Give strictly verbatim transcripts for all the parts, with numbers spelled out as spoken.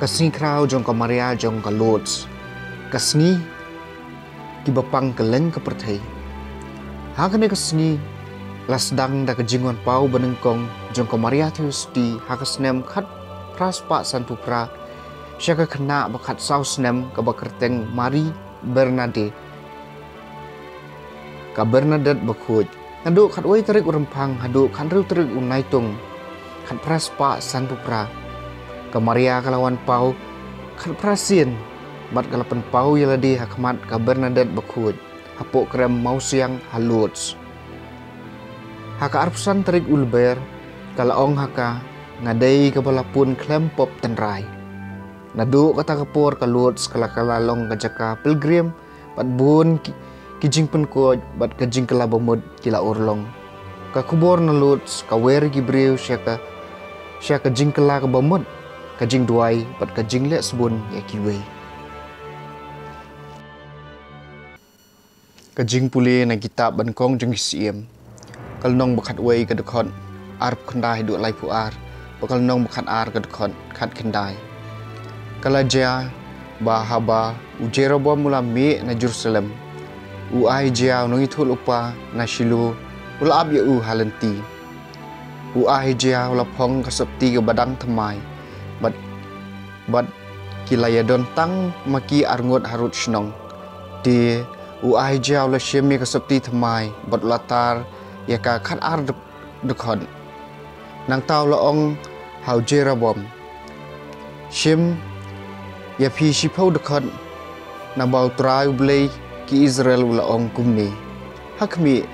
Ka sngi khraw jong ka Maria jong ka Lourdes. Ka sngi kiba pang kylleng ka pyrthei. Ha kane ka sngi la sdang da ka jingwan paw banyngkong jong ka Maria Theosote ha ka snem khatphra spah sanphew phra sha ka khynnah ba khatsaw snem kaba kyrteng Marie Bernadette. Ka Bernadette Bakhuid. Naduh khatwei tarik u Rymphang haduh khathynriew tarik u Naitung, khatphra spah sanphew phra, ka Maria ka la wan paw khatphra sien bad ka la pynpaw ïa lade ha khmat ka Bernadette Bakhuid hapoh krem Mawsiang ha Lourdes. Ha ka arphew san tarik u Lber, ka la ong ha ka, nga dei kaba la pun khlem pop tynrai. Naduh kata ka por ka Lourdes ka la ka la long ka jaka pilgrim bad bun ki, ki jingpynkoit bad ka jingkylla bamut ki la urlong. Ka khubor na Lourdes ka wer ïa ki briew sha ka, sha ka jingkylla kaba mut, ka jingduwai bad ka jingleh sbun ïa kiwei. Ka jingpule na kitab banyngkong jong ki Syiem. Ka lynnong ba khatwei ka dkhot arphew khyndai haduh laiphew ar, bad ka lynnong ba khatar ka dkhot khatkhyndai. Ka la jia ba haba u Jeroboam u la mih na Jerusalem, u Ahijah u nongïathuhlypa na Shilo u la ap ïa u ha lynti. U Ahijah u la phong ka sopti kaba dang thymmai bad, bad ki la ïadon tang ma ki arngut harud shnong. Te u Ahijah u la shim ïa ka sopti thymmai bad u la tar ïa ka khatar dkhot dkhot. Nangta u la ong ha u Jeroboam, shim ïa phi shiphew dkhot, naba U Trai U Blei ki Israel u la ong kumne, ha khmih,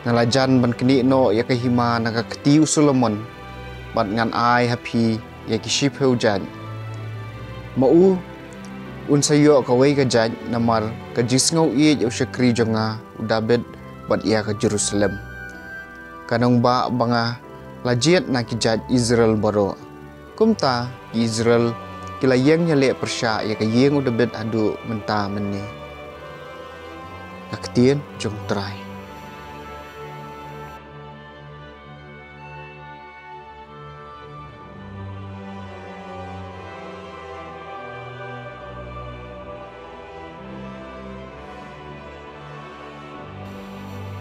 nga la jan ban knieh noh ïa ka hima na ka kti u Solomon, bad ngan ai ha phi ïa ki shiphew jait. Ma u un sa ïoh kawei ka jait namar ka jingsngew ïeit ïa u shakri jong nga u David bad ïa ka Jerusalem, ka nongbah ba nga la jied na ki jait Israel baroh. Kumta ki Israel ki la ïeng ïaleh pyrshah ïa ka ïing u David haduh mynta mynne. Ka ktien jong U Trai.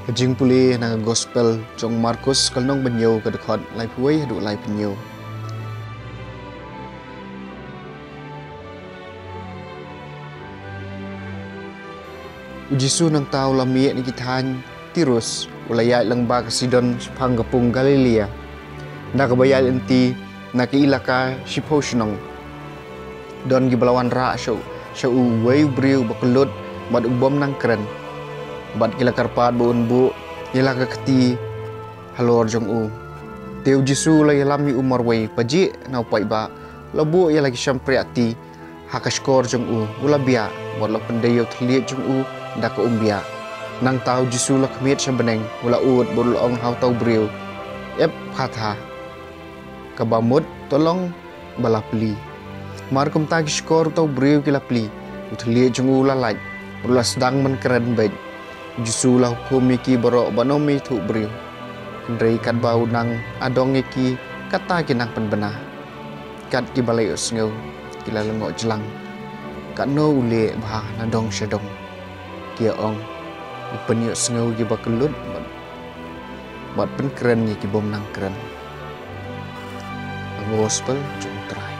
Ka jingpule na ka gospel jong u Markos ka lynnong ba hynñiew ka dkhot laiphew wei haduh laiphew hynñiew. U Jisu nangta u la mih na ki thaiñ Tirus, u la ïaid lyngba ka Sidon shaphang ka pung Galilea. Na kaba ïaid lynti na ka ilaka shiphew shnong, don kiba la wanrah sha u, sha u uwei u briew ba kyllut bad u bym nang kren. Bad ki la kyrpad ba un buh ïa la ka kti halor jong u. Te u Jisu u la ïalam ïa u marwei, pajih na u paidbah, u la buh ïa la ki shympriahti ha ka shkor jong u, u la biah, bad u la pyndei ïa u thylliej jong u da ka umbiah. Nangta u Jisu u la khmied sha bneng, u la ud, bad u la ong ha uta u briew, Ephphatha, kaba mut, to long ba la plie. Mar kumta ki shkor uta u briew ki la plie, u thylliej jong u u la lait, bad u la sdang ban kren beit. U Jisu u la hukum ïa ki baroh ban ym ïathuh briew. Hynrei katba u nang adong ïa ki, kata ki nang pynbna. Kat kiba la ïohsngew ki la lyngngoh jlang, katno u leh bha na dong sha dong. Ki ïa ong, u pynïohsngew ïa kiba kyllut bad, bad pynkren ïa ki bym nang kren. Ka gospel jong U Trai.